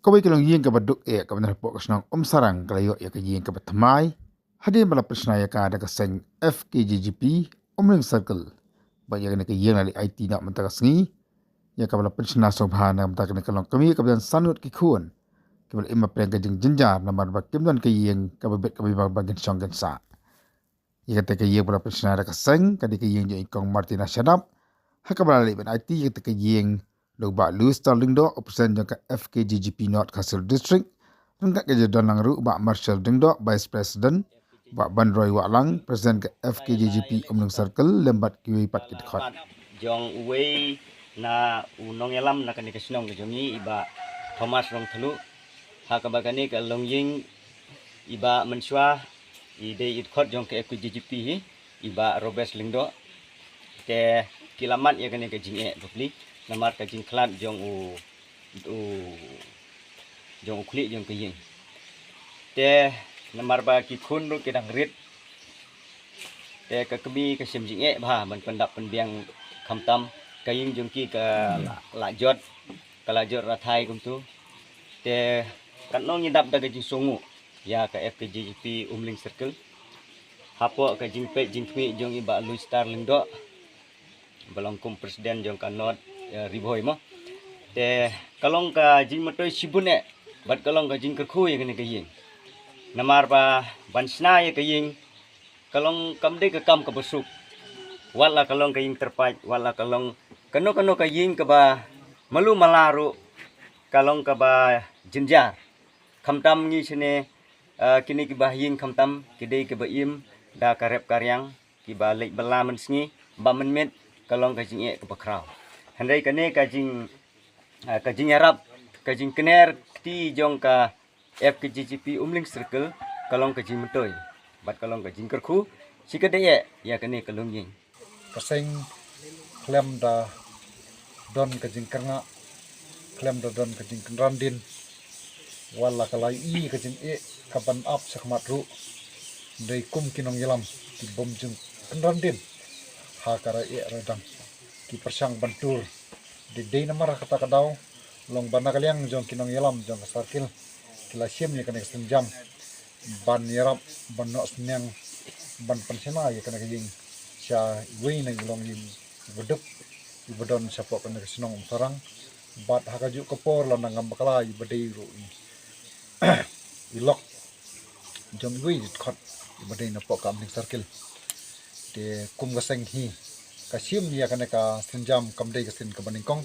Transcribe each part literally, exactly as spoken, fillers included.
Kawei ka longïing kaba duk eh kaba don hapoh ka shnong Umsarang ka la ïoh ïa ka ïing kaba thymmai hadien ba la pynshna ïa ka da ka seng F K J G P Umling Circle. Bad ïa kane ka ïing la leit aiti na mynta ka sngi ïa kaba la pynshna sngewbha na mynta kane ka longkmie kaba don san ngut ki khun kiba la im ha pdeng ka jingjynjar namar ba kim don ka ïing kaba bit kaba biang ba ngin shong ngin sah. Ïa kata ka ïing ba la pynshna da ka seng ka dei ka ïing jong i Kong Martina Shadap. Ha kaba la leit ban aiti ïa kata ka ïing da u Bah Louis Star Lyngdoh, u president jong ka F K J G P North Khasi Hills District. Ryngkat ka jingdon lang ruh u Bah Marshall Lyngdoh, vice president, u Bah Banroy Wahlang, president ka F K J G P Umling Circle, lem bad kiwei pat ki dkhot jong uwei na u nongïalam na kane ka shnong ka jong ngi, i Bah Thomas Rongthlu. Ha kaba kane ka longïing i Bah mynshuwa i dei i dkhot jong ka F K J G P hi, i Bah Robert Lyngdoh. Te ki la mad ïa kane ka jingeh bapli namar ka jingkhlad jong u, u jong u khlieh jong ka ïing. Te namar ba ki khun ruh ki dang rit, te ka kmie ka shem jingeh bha ban pyndap pynbiang, khamtam ka ïing jong ki ka la, la jot, ka la jot rathai kumtu. Te katno ngi dap da ka jingsngew ïa ka F K J G P Umling Circle hapoh ka jingpeit jingkhmih jong i Bah Louis Star Lyngdoh ba long kum president jong ka North, eh, Ri Bhoi mo. Te ka long ka jingmyntoi shibun eh bad ka long ka jingkyrkhu ïa kane ka ïing. Namar ba ban shna ïa ka ïing ka long kam dei ka kam kaba suk. Wat la ka long ka ïing tyrpait, wat la ka long kano kano ka ïing kaba malu mala ruh ka long kaba jynjar. Khamtam ngi shane, eh, kine kiba ha ïing khamtam ki dei kiba im da ka rep ka riang, kiba leit bylla mynsngi, ba mynmiet ka long ka jingeh kaba khraw. Hynrei kane ka jing, eh, ka jingïarap, ka jingkner kti jong ka F K J G P Umling Circle ka long ka jingmyntoi bad ka long ka jingkyrkhu shi ka dei eh ïa kane ka longïing. Ka seng khlem da don ka jingkyrngah, khlem da don ka jingkynran dien, wat la ka la i ka jingeh ka ban ap shakhmat ruh, dei kum ki nongïalam ki bym jingkynran dien ha ka raei raidang, ki pyrshang ban tur. Dei, dei namar kata ka daw long ba na ka liang jong ki nongïalam jong ka circle ki la shim ïa kane ka sienjam ban ïarap, ban noh synñiang, ban pynshna ïa kane ka ïing sha iwei na i longïing iba duk iba don shapoh kane ka shnong Umsarang. Bad ha kajuh ka por la nang kam bakla iba dei ruh i, i lok jong iwei i dkhot iba dei napoh ka Umling Circle. Te kum ka seng hi ka shim ïa kane ka sienjam kam dei ka sien kaba nyngkong,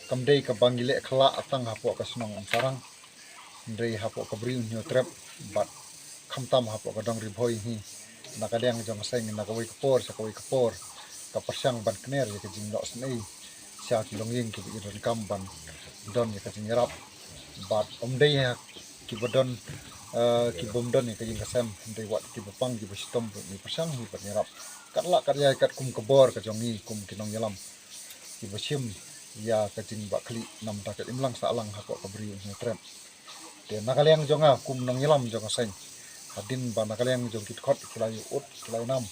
kam dei kaba ngi leh khyllah tang hapoh ka shnong Umsarang, hynrei hapoh ka Bri U Hynñiewtrep bad khamtam hapoh ka dong Ri Bhoi hi. Na ka liang jong ka seng na kawei ka por sha kawei ka por ka pyrshang ban kner ïa ka jingnoh synei sha ki longïing kiba i donkam ban don ïa ka jingïarap. Bad ym dei ha kiba don, eh, ki bym don ïa ka ïing ka sem, hynrei wat kiba pang kiba shitom ruh ngi pyrshang hi ban ïarap. Katba lah kat ïa katkum ka bor ka jong ngi kum ki nongïalam kiba shim ïa ka jingbahkhlieh na ka bynta ka imlang sahlang hapoh ka Bri U Hynñiewtrep. Te na ka liang jong nga kum nongïalam jong ka seng, hadien ba na ka liang jong ki dkhot ki la ïoh ud ki la ïoh nam,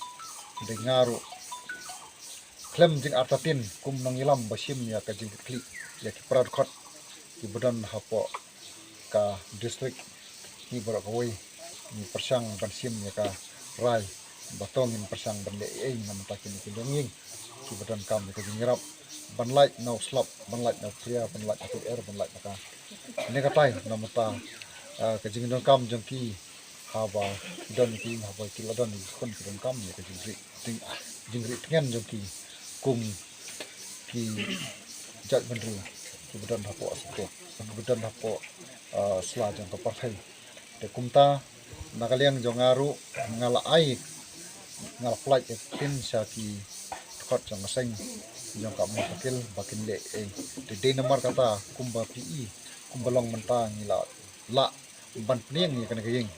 dei nga ruh khlem jingartatien kum nongïalam ba shim ïa ka jingkitkhlieh ïa ki para dkhot kiba don hapoh ka district, ngi baroh kawei ngi pyrshang ban shim ïa ka rai ba to ngin pyrshang ban leh ei ei na ka bynta kine ki longïing kiba donkam ïa ka jingïarap, ban lait na u slap, ban lait na u phria, ban lait na u er, ban lait na ka, ne katai na ka bynta, ah, ka jingdonkam jong ki haba ki don ki, haba ki la don ki khun ki donkam ïa ka jingrieh, jing, jingrieh tngen jong ki kum ki jaitbynriew kiba don hapoh sha, kiba don hapoh, ah, sla jong ka pyrthei. Te kumta na ka liang jong nga ruh nga la ai, nga la pynlait ïa ka ktien sha ki dkhot jong ka seng jong ka Umling Circle ba kin leh ei. Te dei namar kata kumba phi i, kumba long mynta ngi la lah ban pynïeng ïa kane ka ïing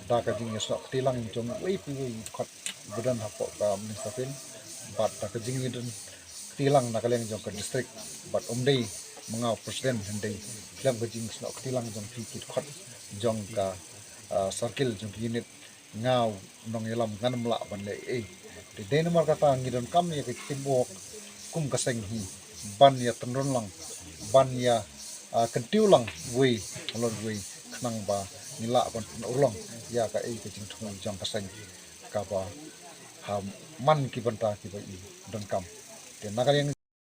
da ka jingïasnoh kti lang jong iwei pa iwei i dkhot ba don hapoh ka Umling Circle bad da ka jingïadon kti lang na ka liang jong ka district. Bad ym dei ma nga u president, hynrei khlem ka jingsnoh kti lang jong phi ki dkhot jong ka, ah, circle, jong ki unit, nga u nongïalam ngan ym lah ban leh ei ei. Te dei namar kata ngi donkam ïa ka teamwork kum ka seng hi ban ïa tynrong lang, ban ïa ah, kyntiew lang wei, lon wei, khnang ba ngi lah ban pynurlong ïa kaei ka jingthmu jong ka seng kaba ha man ki bynta kiba i donkam. Te na ka liang